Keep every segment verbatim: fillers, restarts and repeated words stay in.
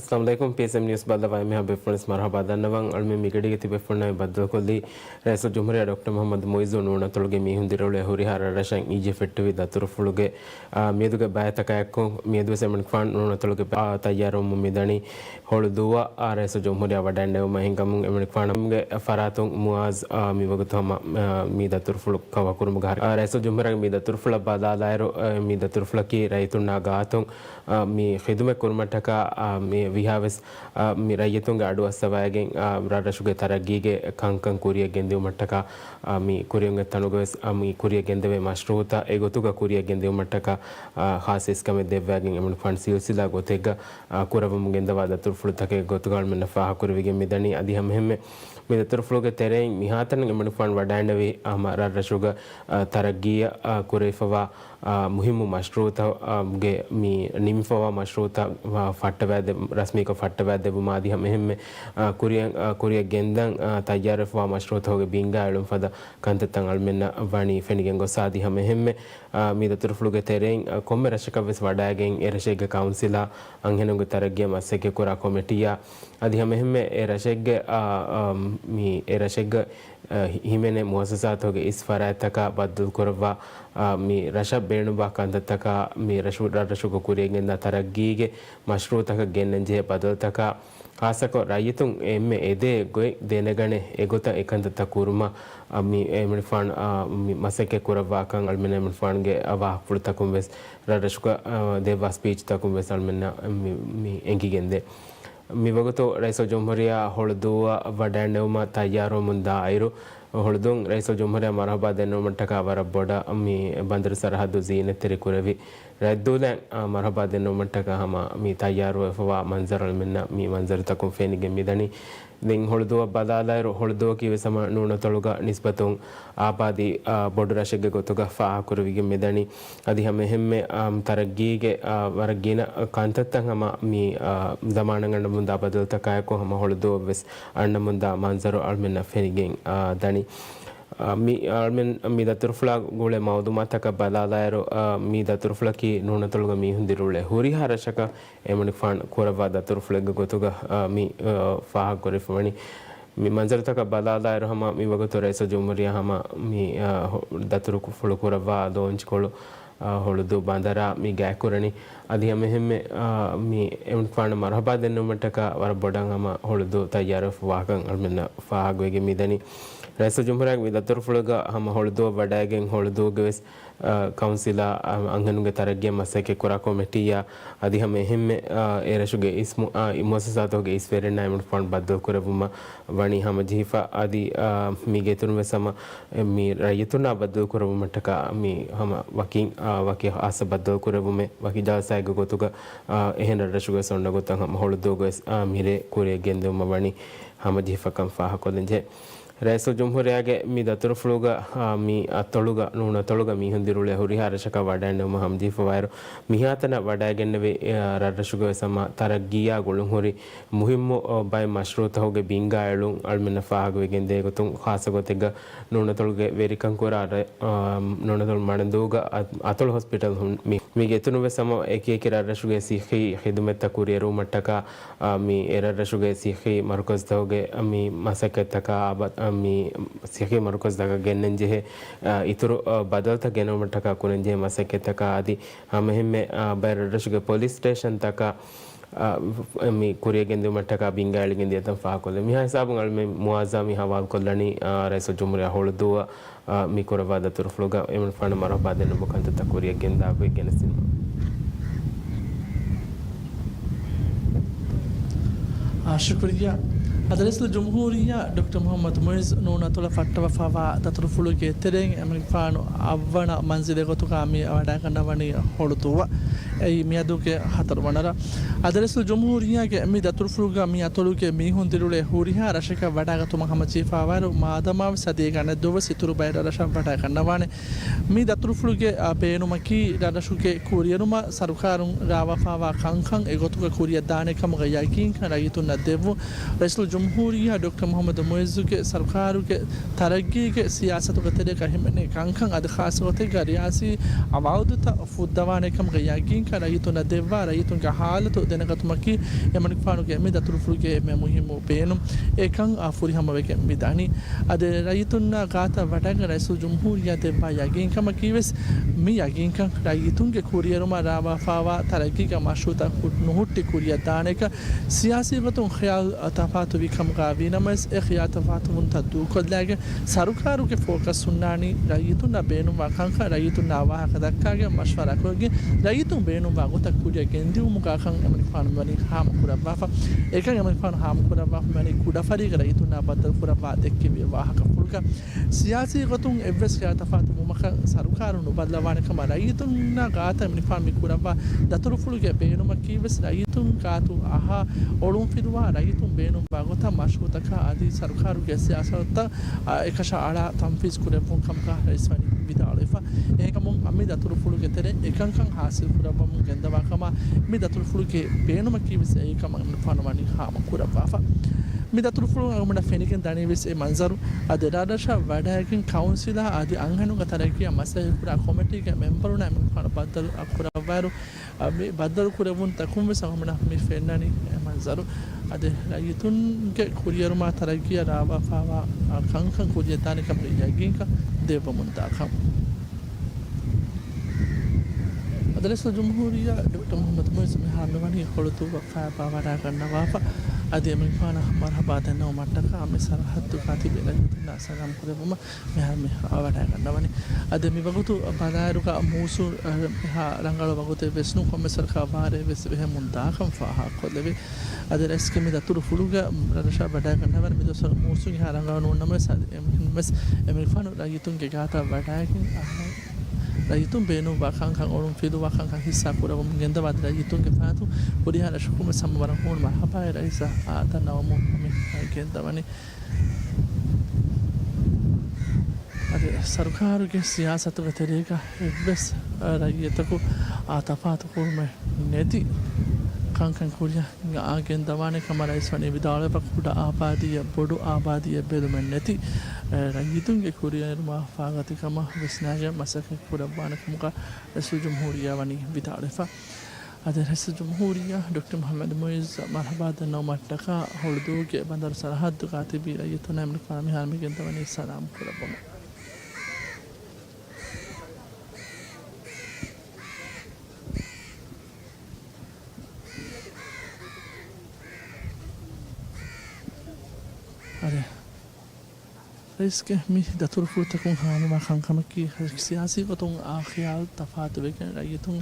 އައްސަލާމު ޢަލައިކުމް. ޕީއެސްއެމް ނިއުސް ބައްލަވާ އެންމެހާ ބޭފުޅުން ވެސް މަރުޙަބާ ދަންނަވަން. އަޅުމެން މިގަޑީގަ ތިބޭފުޅުންނާ ބައްދަލުކޮށްލީ، ރައީސުލްޖުމްހޫރިއްޔާ ޑޮކްޓަރ މުޙައްމަދު މުޢިއްޒު ނޫނަތޮޅުގެ މީހުން ދިރިއުޅޭ ހުރިހާ ރަށްރަށަށް އިއްޒެ ފެއްޓެވި ދަތުރުފުޅުގެ، އާ، މިއަދުގެ ބައިތަކާއެކު، މިއަދުވެސް އެމަނިކުފާނު ނޫނަތޮޅުގެ، އާ، ތައްޔާރުވަމުން މިދަނީ. ހޮޅުދުއަށް، އާ، ރައީސުލްޖުމްހޫރިއްޔާ ވަޑައިންނެވުމަށް ހިނގަމުން އެމަނިކުފާނުގެ ފަރާތުން މުޢާޒް، އާ، މިވަގުތު ހަމަ، އާ، މި ދަތުރުފުޅު ކަވަކުރުމުގެ ހަރަ-، އާ، ރައީސުލްޖުމްހޫރިއްޔާގެ މި ދަތުރުފުޅަށް ބަލާލާއިރު، އާ، މި ދަތުރުފުޅަކީ ރައްޔިތުންނާ ގާތުން އާ، މި ޚިދުމަތް ކުރުމަށްޓަކާ، އާ، މި ވީހާވެސް، އާ، މި ރައްޔިތުންގެ އަޑު އައްސަވައިގެން، އާ، ރަށްރަށުގެ ތަރައްގީގެ ކަންކަން ކުރިއަށް ގެންދިއުމަށްޓަކާ، އާ، މި ކުރިއަށް އޮތް ތަނުގަވެސް، އާ، މި ކުރިއަށް ގެންދެވޭ މަޝްރޫއުތައް އެގޮތުގަ ކުރިއަށް ގެންދިއުމަށްޓަކާ، އާ، ޚާއްޞަ އިސްކަމެއް ދެއްވައިގެން އެމަނިކުފާނު ސިލްސިލާ ގޮތެއްގަ، އާ، ކުރައްވަމުން ގެންދަވާ ދަތުރުފުޅުތަކެއް ގޮތުގަ އަޅުމެންނަށް ފާހަގަކުރެވިގެން މިދަނީ. އަދި ހަމައެހެންމެ މި ދަތުރުފުޅުގެ ތެރެއިން މިހާތަނަށް އެމަނިކުފާނު ވަޑައިންނެވި ހަމަ ރަށްރަށުގަ، އާ، ތަރައްގީއަށް، އާ، ކުރެވިފަވާ އާ، މުހިއްމު މަޝްރޫއުތައް، އާ، ގެ މި ނިންމިފަވާ މަޝްރޫއުތައް، އާ، ފައްޓަވައިދެ-، ރަސްމީކޮށް ފައްޓަވައިދެއްވުމާ އަދި ހަމައެހެންމެ، އާ، ކުރިއަށް، އާ، ކުރިއަށް ގެންދަން، އާ، ތައްޔާރުވެފަވާ މަޝްރޫއުތަކުގެ ބިންގާ އެޅުން ފަދަ ކަންތައްތައް އަޅުމެންނަށް ވަނީ ފެނިގެން ގޮސް އަދި ހަމައެހެންމެ، އާ، މި ދަތުރުފުޅުގެ ތެރެއިން، އާ، ކޮންމެ ރަށަކަށްވެސް ވަޑައިގެން އެ ރަށެއްގެ ކައުންސިލާ، އަންހެނުންގެ ތަރައްގީއަށް މަސައްކަތްކުރާ ކޮމިޓީއާ، އަދި ހަމައެހެންމެ އެ ރަށެއްގެ، އާ، އާ، މި އެ ރަށެއްގެ އަ، ހި-، ހިމެނޭ މުއައްސަސާތުގެ އިސް ފަރާތްތަކާ ބައްދަލުކުރައްވާ، އަ، މި ރަށަށް ބޭނުންވާ ކަންތައްތަކާ، މި ރަށު-، ރަށްރަށުގަ ކުރިއަށްގެންދާ ތަރައްގީގެ މަޝްރޫއުތަކަށް ގެންނަންޖެހޭ ބަދަލުތަކާ، ޚާއްޞަކޮށް ރައްޔިތުން އެންމެ އެދޭ ގޮތް ދެނެގަނެ އެގޮތަށް އެކަންތައްތައް ކުރުމަށް، އަ، މި އެމަނިކުފާނު، އަ، މި މަސައްކަތް ކުރައްވާކަން އަޅުމެން އެމަނިކުފާނުގެ، އަ، ވާހަކަފުޅުތަކުން ވެސް ރަށްރަށުގަ، އަ، ދެއްވާ ސްޕީޗްތަކުން ވެސް އަޅުމެންނަށް މި، މި އެނގިގެންދޭ. މިވަގުތު ރައީސުލްޖުމްހޫރިއްޔާ ހޮޅުދޫއަށް ވަޑައިންނެވުމަށް ތައްޔާރުވަމުން ދާއިރު، ހޮޅުދޫން ރައީސުލްޖުމްހޫރިއްޔާ މަރުޙަބާ ދެންނެވުމަށްޓަކާ ވަރަށް ބޮޑަށް މި ބަނދަރު ސަރަހައްދު ޒީނަތްތެރި ކުރެވި. ރައްދޫލައިން، އާ، މަރުޙަބާ ދެންނެވުމަށްޓަކާ ހަމަ މި ތައްޔާރުވެފަވާ މަންޒަރު އަޅުމެންނަށް މި މަންޒަރުތަކުން ފެނިގެން މިދަނީ. ދެން ހޮޅުދޫއަށް ބަލާލާއިރު، ހޮޅުދޫއަކީ ވެސް ހަމަ ނޫނަތޮޅުގަ ނިސްބަތުން އާބާދީ، އާ، ބޮޑު ރަށެއްގެ ގޮތުގަ ފާހަގަކުރެވިގެން މިދަނީ. އަދި ހަމައެހެންމެ، އާ، ތަރައްގީގެ، އާ، ވަރަށް ގިނަ ކަންތައްތައް ހަމަ މި، އާ، ޒަމާނަށް އަންނަމުންދާ ބަދަލުތަކާއެކު ހަމަ ހޮޅުދޫއަށްވެސް އަންނަމުންދާ މަންޒަރު އަޅުމެންނަށް ފެނިގެން، އާ، ދަނީ. އާ، މި އަޅުމެން މި ދަތުރުފުޅާ ގުޅޭ މައުލޫމާތަކަށް ބަލާލާއިރު، އާ، މި ދަތުރުފުޅަކީ ނޫނަތޮޅުގަ މީހުން ދިރިއުޅޭ ހުރިހާ ރަށަކަށް އެމަނިކުފާނު ކުރައްވާ ދަތުރުފުޅެއްގެ ގޮތުގަ، އާ، މި، އާ، ފާހަގަކުރެވިފަވަނީ. މި މަންޒަރުތަކަށް ބަލާލާއިރު ހަމަ މިވަގުތު ރައީސުލްޖުމްހޫރިއްޔާ ހަމަ މި، އާ، ހޮ-، ދަތުރުފުޅު ކުރައްވާ ލޯންޗްކޮޅު، އާ، ހޮޅުދޫ ބަނދަރާ މި ގާތްކުރަނީ. އަދި ހަމައެހެންމެ، އާ، މި އެމަނިކުފާނަށް މަރުޙަބާ ދެންނެވުމަށްޓަކާ ވަރަށް ބޮޑަށް ހަމަ ހޮޅުދޫ ތައްޔާރުވެފަ ވާކަން އަޅުމެންނަށް ފާހަގަވެގެން މިދަނީ. ރައީސުލްޖުމްހޫރިއްޔާގެ މި ދަތުރުފުޅުގަ ހަމަ ހޮޅުދޫއަށް ވަޑައިގެން ހޮޅުދޫގެ ވެސް އާ، ކައުންސިލާ، އާ، އަންހެނުންގެ ތަރައްގީއަށް މަސައްކަތް ކުރާ ކޮމިޓީއާ، އަދި ހަމަ އެހެންމެ، އާ، އެ ރަށުގެ އިސް މު-، އާ، މުއައްސަސާތުގެ އިސް ވެރިންނާ އެމަނިކުފާނު ބައްދަލު ކުރެއްވުމަށް ވަނީ ހަމަޖެހިފަ، އަދި، އާ، މީގެ އިތުރުން ވެސް ހަމަ މި ރައްޔިތުންނާ ބައްދަލު ކުރެއްވުމަށްޓަކާ މި ހަމަ ވަކިން، އާ، ވަކި ހާއްސަ ބައްދަލު ކުރެއްވުމެއް ވަކި ޖަލްސާއެއްގެ ގޮތުގަ، އާ، އެހެން ރަށްރަށުގެ ވެސް އޮންނަ ގޮތަށް ހަމަ ހޮޅުދޫގަ ވެސް، އާ، މިރޭ ކުރިއަށް ގެންދެވުމަށް ވަނީ ހަމަޖެހިފަކަން ފާހަގަކޮށްލަންޖެހޭ. ރައީސުލްޖުމްހޫރިއްޔާގެ މި ދަތުރުފުޅުގަ، އާ، މި އަތޮޅުގަ، ނޫނަތޮޅުގަ މީހުން ދިރިއުޅޭ ހުރިހާ ރަށަކަށް ވަޑައިންނެވުމަށް ހަމަޖެހިފަވާއިރު، މިހާތަނަށް ވަޑައިގެންނެވި، އާ، ރަށްރަށުގަ ވެސް ހަމަ ތަރައްގީއާ ގުޅުންހުރި މުހިއްމު، އާ، ބައެއް މަޝްރޫއުތަކުގެ ބިންގާ އެޅުން އަޅުމެންނަށް ފާހަގަވެގެން ދޭ ގޮތުން، ޚާއްޞަ ގޮތެއްގަ ނޫނަތޮޅުގެ ވެރިކަން ކުރާ ރަ-، އާ، ނޫނަތޮޅު މަނަދޫގަ އަ-، އަތޮޅު ހޮސްޕިޓަލް ހުން-، މި، މީގެ އިތުރުން ވެސް ހަމަ އެކި އެކި ރަށްރަށުގެ ސިއްހީ ޚިދުމަތްތައް ކުރިއެރުވުމަށްޓަކާ، އާ، މި އެރަށްރަށުގެ ސިއްހީ މަރުކަޒުތަކުގެ މި މަސައްކަތްތަކާ، އާބަ-، އާ، މި ސިއްހީ މަރުކަޒުތަކަށް ގެންނަންޖެހޭ، އާ، އިތުރު، އާ، ބަދަލުތައް ގެނައުމަށްޓަކާ ކުރަންޖެހޭ މަސައްކަތްތަކާ އަދި ހަމައެހެންމެ، އާ، ބައެއް ރަށްރަށުގެ ޕޮލިސް ސްޓޭޝަންތަކަށް، އާ، މި ކުރިއަށް ގެންދިއުމަށްޓަކާ ބިންގާ އެޅިގެން ދިޔަތަން ފާހަގަކޮށްލެވި. މިހާ ހިސާބުން އަޅުމެން މުއާޒާ މި ހަވާލުކޮށްލަނީ، އާ، ރައީސުލްޖުމްހޫރިއްޔާ ހޮޅުދޫއަށް އާ، މި ކުރައްވާ ދަތުރުފުޅުގަ އެމަނިކުފާނު މަރުޙަބާ ދެންނެވުމަށް ކަންތައްތައް ކުރިއަށް ގެންދާ ގޮތް ގެނެސްދިނުމަށް. އާ، ޝުކުރިއްޔާ. އަދި ރައީސުލްޖުމްހޫރިއްޔާ ޑޮކްޓަރ މުޙައްމަދު މުޢިއްޒު ނޫނަތޮޅަށް ފައްޓަވަފަވާ ދަތުރުފުޅުގެ ތެރެއިން އެމަނިކުފާނު އަށްވަނަ މަންޒިލެއް ގޮތުގަ މި ވަޑައިގަންނަވަނީ ހޮޅުދޫއަށް. އެއީ މިއަދުގެ ހަތަރުވަނަ ރަށް. އަދި ރައީސުލްޖުމްހޫރިއްޔާގެ މި ދަތުރުފުޅުގަ މި އަތޮޅުގެ މީހުން ދިރިއުޅޭ ހުރިހާ ރަށަކަށް ވަޑައިގަތުމަށް ހަމަޖެހިފަވާއިރު، މާދަމާވެސް އަދި އެގަނެ ދުވަސް އިތުރު ބައެއް ރަށަށް ވަޑައިގަންނަވާނެ. މި ދަތުރުފުޅުގެ، އާ، ބޭނުމަކީ ރަށްރަށުގެ ކުރިއެރުމަށް ސަރުކާރުން ރާވާފަވާ ކަންކަން އެގޮތުގަ ކުރިއަށް ދާނެ ކަމުގެ ޔަގީންކަން ރައްޔިތުންނަށް ދެއްވުން. ރައީސުލްޖުމް- ޖުމްހޫރިއްޔާ ޑޮކްޓަރ މުޙައްމަދު މުޢިއްޒުގެ ސަރުކާރުގެ ތަރައްގީގެ ސިޔާސަތުގެ ތެރޭގަ ހިމެނޭ ކަންކަން އަދި ޚާއްޞަގޮތެއްގަ ރިޔާސީ އަވާއުދުތައް ފުއްދަވާނެ ކަމުގެ ޔަގީންކަން ރައްޔިތުންނަށް ދެއްވާ، ރައްޔިތުންގެ ޙާލަތު ދެނެގަތުމަކީ އެމަނިކުފާނުގެ މި ދަތުރުފުޅުގެ އެންމެ މުހިއްމު ބޭނުން. އެކަން އާ ފުރިހަމަވެގެން މިދަނީ. އަދި ރައްޔިތުންނާ ގާތަށް ވަޑައިގެން ރައީސުލްޖުމްހޫރިއްޔާ ދެއްވާ ޔަގީންކަމަކީވެސް މި ޔަގީންކަން ރައްޔިތުންގެ ކުރިއެރުމަށް ރާވާފާވާ ތަރައްގީގެ މަޝްރޫޢުތައް ހު-، ނުހުއްޓި ކުރިއަށް ދާނެކަން. ސިޔާސީ ގޮތުން ޚިޔާލު ތަފާތުވި ކަމުގަ ވީނަމަވެސް، އެ ޚިޔާލު ތަފާތުވުންތައް ދޫކޮށްލައިގެން، ސަރުކާރުގެ ފޯކަސް ހުންނާނީ ރައްޔިތުންނަށް ބޭނުންވާ ކަންކަން ރައްޔިތުންނާ ވާހަކަ ދައްކާގެން މަޝްވަރާ ކޮށްގެން، ރައްޔިތުން ބޭނުންވާ ގޮތަށް ކުރިއަށް ގެންދިއުމުގަ ކަން އެމަނިކުފާނު ވަނީ ހާމަކުރައްވާފަ. އެކަން އެމަނިކުފާނު ހާމަކުރައްވާފަ ވަނީ ކުޑަފަރީގަ ރައްޔިތުންނާ ބައްދަލުކުރައްވާ ދެއްކެވި ވާހަކަފުޅުގަ. ސިޔާސީ ގޮތުން އެއްވެސް ޚިޔާލު ތަފާތު ވުމަކަށް ސަރުކާރު ނުބައްލަވާނެ ކަމަށް ރައްޔިތުންނާ ގާތަށް އެމަނިކުފާނު މި ކުރައްވާ ދަތުރުފުޅުގެ ބޭނުމަކީވެސް ރައްޔިތުން ގާތު އަހާ އޮޅުންފިލުވާ ރައްޔިތުން ބޭނުންވާ ގޮތަށް މަޝްރޫޢުތަކާ އަދި ސަރުކާރުގެ ސިޔާސަތުތައް އެކަށައަޅާ ތަންފީޒު ކުރެއްވުން ކަމުގަ ރައީސް ވަނީ ވިދާޅުވެފަ. އެހެންކަމުން މި ދަތުރުފުޅުގެ ތެރޭ އެކަންކަން ހާސިލް ކުރައްވަމުން ގެންދަވާ ކަމަށް މި ދަތުރުފުޅުގެ ބޭނުމަކީވެސް އެއީ ކަމަށް އެމަނިކުފާނު ވަނީ ހާމަކުރައްވާފަ. މި ދަތުރުފުޅުން އަޅުގަނޑަށް ފެނިގެން ދަނީވެސް އެ މަންޒަރު. އަދި ރަށްރަށަށް ވަޑައިގެން ކައުންސިލާ އަދި އަންހެނުންގެ ތަރައްގީއަށް މަސައްކަތްކުރާ ކޮމިޓީގެ މެމްބަރުންނާ އެމަނިކުފާނު ބައްދަލު ކުރައްވާއިރު، މި ބައްދަލު ކުރެވުންތަކުން ވެސް އަޅުގަނޑަށް މި ފެންނަނީ އެ މަންޒަރު. އަދި ރައްޔިތުންގެ ކުރިއެރުމާ ތަރައްގީއަށް ރާވާފާވާ ކަންކަން ކުރިއަށްދާނެ ކަމުގެ ޔަގީންކަން ދެއްވަމުންދާކަން. އަދި ރައީސުލްޖުމްހޫރިއްޔާ ޑޮކްޓަރ މުޙައްމަދު މުޢިއްޒު މިހާރު މިވަނީ ހޮޅުދޫއަށް ފައިބާ ވަޑައިގަންނަވާފަ. އަދި އެމަނިކުފާނަށް މަރުޙަބާ ދަންނަވުމަށްޓަކާ މި ސަރަހައްދުގަ ތިބި ރައްޔިތުންނާ ސަލާމް ކުރެއްވުމަށް މިހާރު މި ވަޑައިގަންނަވަނީ. އަދި މި ވަގުތު ބަލާއިރުގަ މޫސޫން އެހާ ރަނގަޅު ވަގުތެއް ވެސް ނޫން، ކޮންމެސް ވަރަކަށް ބާރެއް ވެސް ބެހެމުން ދާކަން ފާހަގަކޮށްލެވޭ. އަދި ރައީސްގެ މި ދަތުރުފުޅުގަ ރަށަށް ވަޑައިގަންނަވަން މި ދުވަސްވަރު މޫސޫން އެހާ ރަނގަޅު ނޫން ނަމަވެސް، އަދި އެހެންވެސް އެމަނިކުފާނު ރައްޔިތުންގެ ގާތަށް ވަޑައިގެން އަހަރެން ރައްޔިތުން ބޭނުންވާ ކަންކަން އޮޅުން ފިލުވާ ކަންކަން ހިއްސާ ކުރައްވަމުން ގެންދަވާ އަދި ރައްޔިތުންގެ ފަރާތުން ހުރިހާ ރަށަކުން ވެސް ހަމަ ވަރަށް ހޫނު މަރުޙަބާއެއް ރައީސަށް އާ ދަންނަވަމުން މި ގެންދަވަނީ. އަދި ސަރުކާރުގެ ސިޔާސަތުގެ ތެރޭގަ އެއްވެސް ރައްޔިތަކު އާ ތަފާތުކުރުމެއް ނެތި ކަންކަން ކުރިއަށް އާ ގެންދަވާނެ ކަމަށް ރައީސް ވަނީ ވިދާޅުވެފަ. ކުޑަ އާބާދީއެއް ބޮޑު އާބާދީއެއް ބެލުމެއް ނެތި ރައްޔިތުންގެ ކުރިއެރުމާ ފާގަތިކަމަށް ވިސްނާގެން މަސައްކަތް ކުރައްވާނެ ކަމުގަ ރައީސުލްޖުމްހޫރިއްޔާ ވަނީ ވިދާޅުވެފަ. އަދި ރައީސުލްޖުމްހޫރިއްޔާ ޑޮކްޓަރ މުޙައްމަދު މުޢިއްޒަށް މަރުޙަބާ ދަންނަވުމަށްޓަކާ ހޮޅުދޫގެ ބަނދަރު ސަރަހައްދުގަ ތިބި ރައްޔިތުންނަށް އެމަނިކުފާނު މިހާރު މި ގެންދަވަނީ ސަލާމް ކުރައްވަމުން. އަދި ރައީސްގެ މި ދަތުރުފުޅުތަކުން ހާމަވާ ކަންކަމަކީ، ސިޔާސީ ގޮތުން އާ ޚިޔާލު ތަފާތުވެގެން ރައްޔިތުން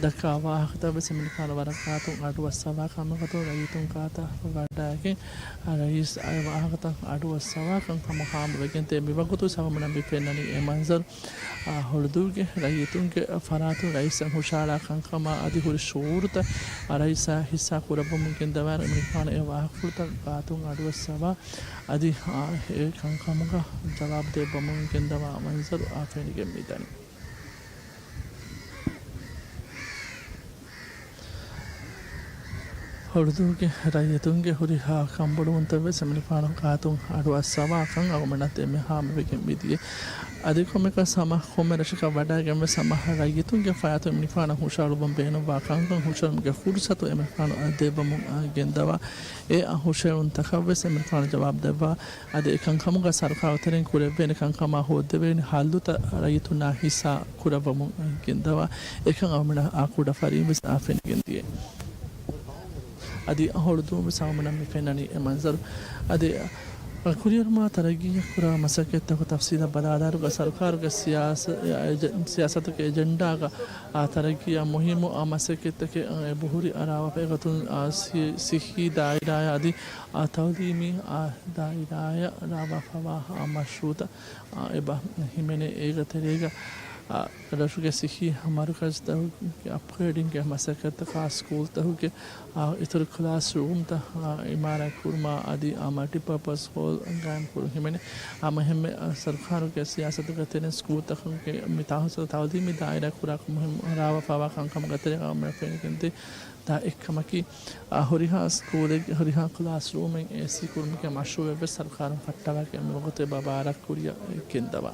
ދައްކާ ވާހަކަތައް ވެސް އެމަނިކުފާނު ވަރަށް ގާތުން އަޑުއައްސަވާ ކަމަށް ގޮތުން ރައްޔިތުން ގާތަށް ވަޑައިގެން ރައީސް އެ ވާހަކަތައް އަޑުއައްސަވާ ކަންކަމަށް ހާމަވެގެން ތިބެ. މިވަގުތު ސަމަމުނަށް މި ފެންނަނީ އެ މަންޒަރު. އާ، ހޮޅުދޫގެ ރައްޔިތުންގެ ފަރާތުން ރައީސަށް ހުށަހަޅާ ކަންކަމާ އަދި ހުރި ޝުޢޫރުތައް ރައީސާ ހިއްސާ ކުރައްވަމުން ގެންދަވާ އެމަނިކުފާނު އެ ވާހަކަފުޅުތައް ގާތުން އަޑުއައްސަވާ އަދި، އާ، އެ ކަންކަމުގަ ޖަވާބު ދެއްވަމުން ގެންދަވާ މަންޒަރު އާ ފެނިގެން މިދަނީ. ހޮޅުދޫގެ ރައްޔިތުންގެ ހުރިހާ ކަންބޮޑުވުންތައް ވެސް އެމަނިކުފާނު ގާތުން އަޑުއައްސަވާކަން އަޅުގަނޑަށް ދެންމެ ހާމަވެގެން މިދިޔަ. އަދި ކޮންމެކަސް ހަމަ ކޮންމެ ރަށަކަށް ވަޑައިގެން ވެސް ހަމަ ރައްޔިތުންގެ ފަރާތުން އެމަނިކުފާނަށް ހުށަހެޅުމުން ބޭނުންވާ ކަންކަން ހުށަހެޅުމުގެ ފުރުސަތު އެމަނިކުފާނު ދެއްވަމުން ގެންދަވާ. އެ ހުށަހެޅުންތަކަށް ވެސް އެމަނިކުފާނު ޖަވާބު ދެއްވާ. އަދި އެކަންކަމުގަ ސަރުކާރު ތެރެއިން ކުރެވޭނެ ކަންކަމާ ހޯއްދެވޭނެ ހައްލުތައް ރައްޔިތުންނާ ހިއްސާ ކުރައްވަމުން ގެންދަވާ. އެކަން އަޅުގަނޑަށް އާ ކުޑަ ފަރީން ވެސް އާ ފެނިގެން ދިޔަ. އަދި ހޮޅުދޫ ވެސް އަޅުގަނޑަށް މި ފެންނަނީ އެ މަންޒަރު. އަދި ކުރިއެރުމާ ތަރައްގީއަށް ކުރާ މަސައްކަތްތަކު ތަފްސީލަށް ބަލާލާއިރުގަ ސަރުކާރުގެ ސިޔާސަ-، ސިޔާސަތުގެ އެޖެންޑާގަ އާ ތަރައްގީއާ މުހިއްމު އާ މަސައްކަތްތަކެއް އެބަހުރި އަރާވާފަ. އެގޮތުން އާ ސި-، ސިއްހީ ދާއިރާއާ އަދި އާ ތައުލީމީ އާ ދާއިރާއަށް ރާވާފަވާ އާ މަޝްރޫޢުތައް އާ އެބަ ހިމެނޭ. އޭގެ ތެރޭގަ ރަށުގެ ސިއްހީ މަރުކަޒުތަކުގެ އަޕްގްރޭޑިންގ މަސައްކަތްތަކާ ސްކޫލްތަކުގެ އިތުރު ކްލާސްރޫމްތައް އިމާރާތް ކުރުމާ އަދި މަލްޓިޕާޕަސް ހޯލް ގާއިމްކުރުން ހިމެނޭ. އާ، މުހިންމު ސަރުކާރުގެ ސިޔާސަތުގެ ތެރެއިން ސްކޫލްތަކުގެ މި ތާހުސަ ތައުލީމީ ދާއިރާ ކުރާކޮށް މުހިންމު ރާވާފައިވާ ކަންކަމުގެ ތެރޭގަ މި ފެނިގެންދި ދާ އެއްކަމަކީ، އާ، ހުރިހާ ސްކޫލެއް، ހުރިހާ ކްލާސްރޫމެއް އޭސީ ކުރުމުގެ މަޝްރޫއެއް ވެސް ސަރުކާރުން ފައްޓަވާގެން މިވަގުތު އެބަ ބާރަށް ކުރިއަށް ގެންދަވާ.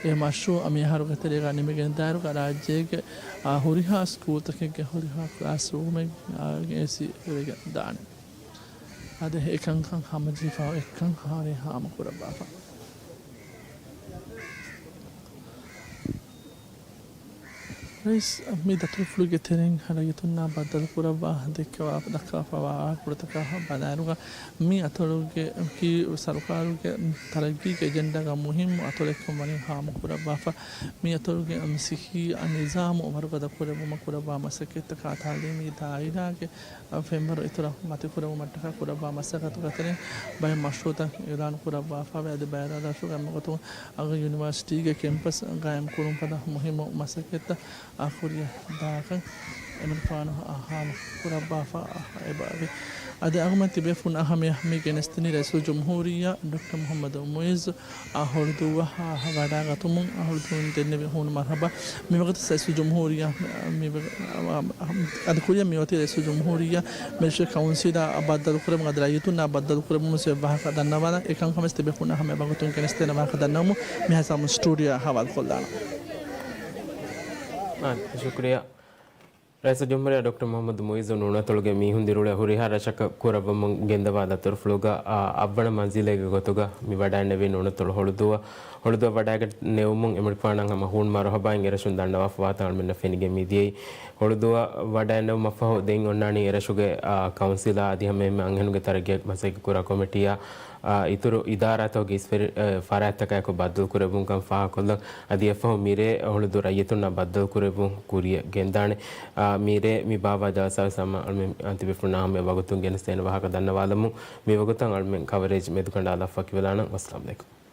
އެ މަޝްރޫއަށް މިއަހަރުގެ ތެރޭގަ ނިމިގެން ދާއިރުގަ ރާއްޖޭގެ، އާ، ހުރިހާ ސްކޫލްތަކެއްގެ ހުރިހާ ކްލާސްރޫމެއް، އާ، އޭސީ ވެގެން ދާނެ. އަދި އެކަންކަން ހަމަޖެހިފަ އެއްކަން ހާރެ ހާމަ ކުރައްވާފަ. ރައީސް މި ދަތުރުފުޅުގެ ތެރެއިން ރައްޔިތުންނާ ބައްދަލުކުރައްވާ ދެއްކެވާ، ދައްކާފައިވާ އާ ކުޅަތަކާ ބަލާއިރުގަ މި އަތޮޅުގެ ކީ ސަރުކާރުގެ ތަރައްގީގެ އެޖެންޑާގަ މުހިންމު އަތޮޅެއްކަން ވަނީ ހާމަކުރައްވާފަ. މި އަތޮޅުގެ ސިއްހީ ނިޒާމު ވަރުގަދަ ކުރެއްވުމަށް ކުރައްވާ މަސައްކަތްތަކާ ތައުލީމީ ދާއިރާގެ ފެންވަރު އިތުރަށް މަތިކުރެވުމަށްޓަކާ ކުރައްވާ މަސައްކަތުގެ ތެރެއިން ބައެއް މަޝްރޫޢުތައް އިޢުލާނު ކުރައްވާފައިވޭ. އަދި ބައެއް ރަށްރަށުގެ އެންމެ ގޮތުން އަގު ޔުނިވަރސިޓީގެ ކެމްޕަސް ގާއިމް ކުރުން ފަދަ މުހިއްމު މަސައްކަތްތައް އާ ކުރިއަށް ދާކަން އެމަނިކުފާނު ހާމަ ކުރައްވާފަ އެބައިވޭ. އަދި އަޅުގަނޑުމެން ތިބޭފުޅުންނަށް ހަމަޔަށް މި ގެނެސްދިނީ ރައީސުލްޖުމްހޫރިއްޔާ ޑޮކްޓަރ މުޙައްމަދު މުޢިއްޒު އާ ހޮޅުދޫއަށް ވަޑައިގަތުމުން އާ ހޮޅުދޫއިން ދެންނެވި ހޫނު މަރުޙަބާ. މިވަގުތު ރައީސުލްޖުމްހޫރިއްޔާ މި-، އަދި ކުރިއަށް މިއޮތީ ރައީސުލްޖުމްހޫރިއްޔާ މިރަށުގެ ކައުންސިލާ ބައްދަލުކުރެވުން އަދި ރައްޔިތުންނާ ބައްދަލުކުރެވުމުން ވެސް ވާހަކަ ދަންނަވާލަން. އެކަންކަން ވެސް ތިބޭފުޅުންނަށް ހަމަ ވަގުތުން ގެނެސްދޭނެ ވާހަކަ ދަންނަވަމުން މިހާ ސަމް ސްޓޫޑިއޯއަށް ހަވާލުކޮށްލާނަން. އާ، ޝުކުރިއްޔާ. ރައީސުލްޖުމްހޫރިއްޔާ ޑޮކްޓަރ މުޙައްމަދު މުޢިއްޒު ނޫނަތޮޅުގެ މީހުން ދިރިއުޅޭ ހުރިހާ ރަށަކަށް ކުރައްވަމުން ގެންދަވާ ދަތުރުފުޅުގަ، އާ، އަށްވަނަ މަންޒިލެއްގެ ގޮތުގަ މި ވަޑައިންނެވީ ނޫނަތޮޅު ހޮޅުދޫއަށް. ހޮޅުދޫއަށް ވަޑައިގެން ނެވުމުން އެމަނިކުފާނަށް ހަމަ ހޫނު މަރުޙަބާއިން އެރަށުން ދަންނަވާފަވާތަން އަޅުމެންނަށް ފެނިގެން މިދިޔައީ. ހޮޅުދޫއަށް ވަޑައިންނެވުމަށްފަހު ދެން އޮންނާނީ އެރަށުގެ، އާ، ކައުންސިލާ އަދި ހަމައެހެންމެ އަންހެނުންގެ ތަރައްގީއަށް މަސައްކަތް ކުރާ ކޮމިޓީއާ، އާ، އިތުރު އިދާރާތަކުގެ އިސް ފެރި-، އެ، ފަރާތްތަކާއެކު ބައްދަލުކުރެއްވުންކަން ފާހަގަކޮށްލަން. އަދި އެއަށްފަހު މިރޭ ހޮޅުދޫ ރައްޔިތުންނާ ބައްދަލުކުރެއްވުން ކުރިއަށް ގެންދާނެ. އާ، މިރޭ މި ބާއްވާ ޖަލްސާވެސް ހަމަ އަޅުމެން ތިބޭފުޅުންނާ ހަމަޔަށް ވަގުތުން ގެނެސްދޭނެ ވާހަކަ ދަންނަވާލަމުން. މިވަގުތަށް އަޅުމެން ކަވަރޭޖް މެދުކަނޑާލާފަ ކިވެލާނަން. ވައްސަލާމް ޢަލައިކުމް.